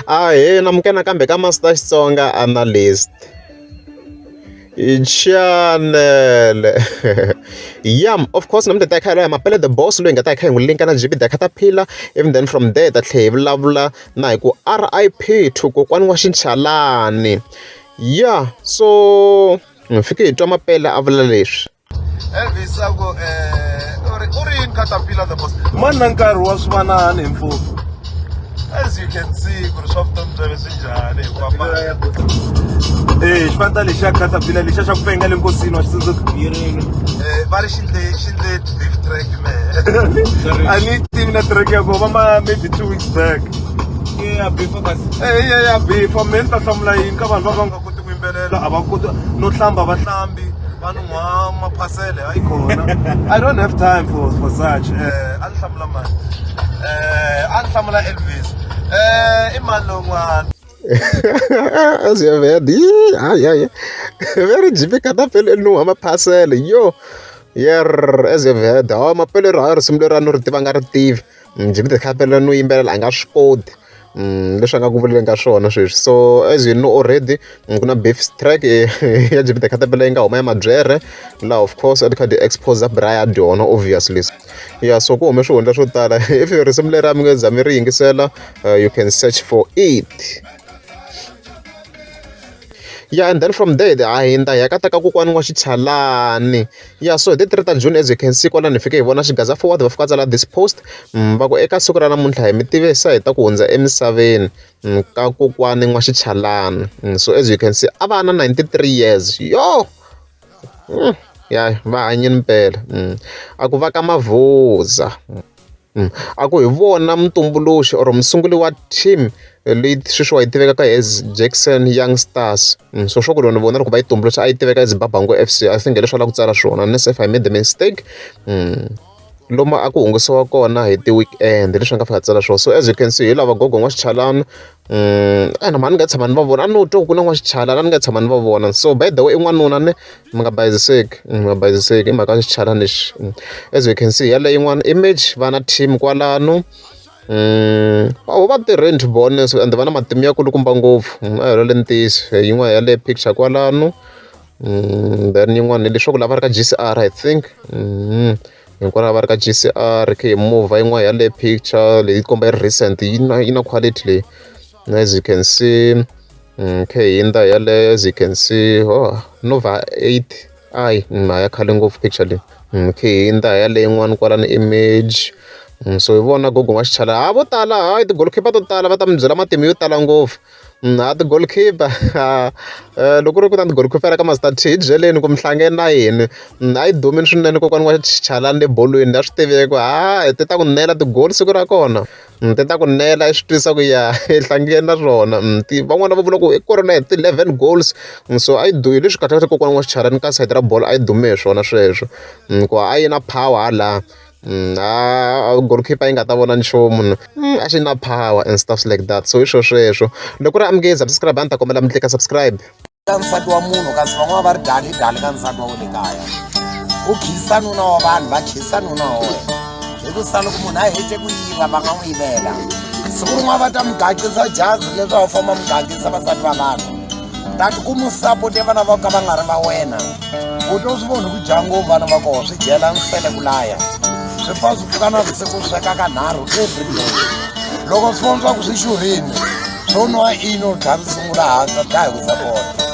Ahee namukela nakambe ka Master Xitsonga Analyst channel ya of course namuntlha hi ta hi kha hi ya Mapele the boss loyi hi nga ta hi kha hi n'wi linka na G_B the Caterpillar ivi then from there hi ta tlhela hi vulavula na hi ku R_I_P to kokwani wa Xinchalani ya so hi fike hi twa Mapele a vula leswi. Elvis a ku u ri u ri yini Caterpillar the boss mani na nkarhi wa swivanani hi mfumo as you can see ku ri swa vutomi bya swi njhani hi ku famba eh xifanta lexiya Caterpillar lexiya xa ku penga le nkosini wa xi tsundzuka eh va ri xindle xindle beef track me a ni tivi na track ya kona va ma maybe 2 weeks back ya beef kasi eh ya ya beef me ni ta hlamula yini ka vanhu va va nga koti ku yimbelela a va koti no hlamba va hlambi va nun'hwa maphasele hayi khona i don't have time for such eh a ni hlamula mani eh a ni hlamula Elvis eh i mani lowun'wana As you have heard, yeah, yeah, yeah. Very GP Caterpillar nuha maphasele yo yer as you have heard hawa mapele ra risimu leri a no ri tiva nga ri tivi GP the Caterpillar no yimbelela a nga swi koti leswi a nga ku vuleni ka swona sweswi so as you know already ku na beef track ya GP the Caterpillar yi nga huma ya mabyere laha of course a ti kha ti expose bra ya dyona obviously ya so ku hume swihundla swo tala if risimu leri a mi nge za mi ri yingisela you can search for it ya and then from there a hindza hi ya ka ta ka kokwani wa Xichalani ya so hi ti 3 ta June as you can see kwalano hi fike hi vona Xigaza forward va fika tsala this post va ku eka siku ra namuntlha hi mi tivisa hi ta ku hundza emisaveni ka kokwani n'wa Xichalani so as you can see a va na 93 years yo ya va hanyini mpela a ku va ka Mavhuza a ku hi vona mutumbuluxi or musunguli wa team leyi sweswiwa yi tivekaka as Jackson Young Stars so swa ku loko ni vona loko va yi tumbuluxa a yi tiveka as Babango FC I think hi leswi va lava ku tsala swona unless if I made the mistake lomu a ku hungasiwa kona hi ti-weekend leswi va nga fika tsala swona so as you can see hi lava gogo n'wa Xichalani ena mhani ni nga tshama ni va vona a no twa ku na n'wa Xichalani a ni nga tshama ni va vona so by the way i n'wanuna ne mi nga bayiziseki mi nga bayiziseki i mhaka xichalani lexi as you can see yaleyo yin'wana image va na team kwalano vo va tirheni to be honest and va na matimu ya kulukumba ngopfu a hi le ntiyiso yin'wana yaleyo picture kwalano then yin'wana leswaku lava ri ka G_C_R I think hinkwavo va ri ka G_C_R khe hi movha yin'wana yaleyo picture leyi komba yi ri recent yi na yi na quality leyi as you can see khe hi hundza yaleyo as you can see oh Nova 8 i a ya khale ngopfu picture leyi khe hi hundza yaleyo yin'wana kwalano image so hi vona gogo wa Xichalani ha vo tala hayi ti-goalkeeper to tala va ta mi byela matimu yo tala ngopfu ha ti-goalkeeper loko ku ri ku na ti-goalkeeper ka Master T hi byeleni ku mi hlangene na yini a yi dumile swinene kokwana wa Xichalani le bolweni a swi tiveki ku ha ti ta ku nela ti-goal siku ra kona ti ta ku nela i swi twisisa ku ya i hlangene na swona van'wana va vula ku i kore na hi ti-eleven goals so a yi hi leswi kahlekahle kokwana wa Xichalani ka sayiti ra bolo a yi dume hi swona sweswo ku a yi na power hala a goalkeeper yi nga ta vona nchumu a xi na power and stuff like that so hi swo sweswo loko ku ri a mi nge subscribe a ni ta kombela mi tlika subscribe ka nsati wa munhu kasi van'wana va ri dali dali ka nsati wa le kaya u khisa nuna wa vanhu va khisa nuna wa wena hi ku sa loko munhu a hete ku yiva va nga n'wi yivela siku rin'wana va ta mi gacisa jazi leswaku famba mi gangisa vasati va vanhu tati ku mu sapote vana va ka va nga ri va wena u to swi voni ku dya ngopfu vana va koho swi dyela nsele ku laya swi pfa swi pfuka na vusiku sweka ka nharhu every day loko swi vona swa ku swi xurhini swo nwa ino tlha swi sungula hansi swa dlaya hi ku sapota.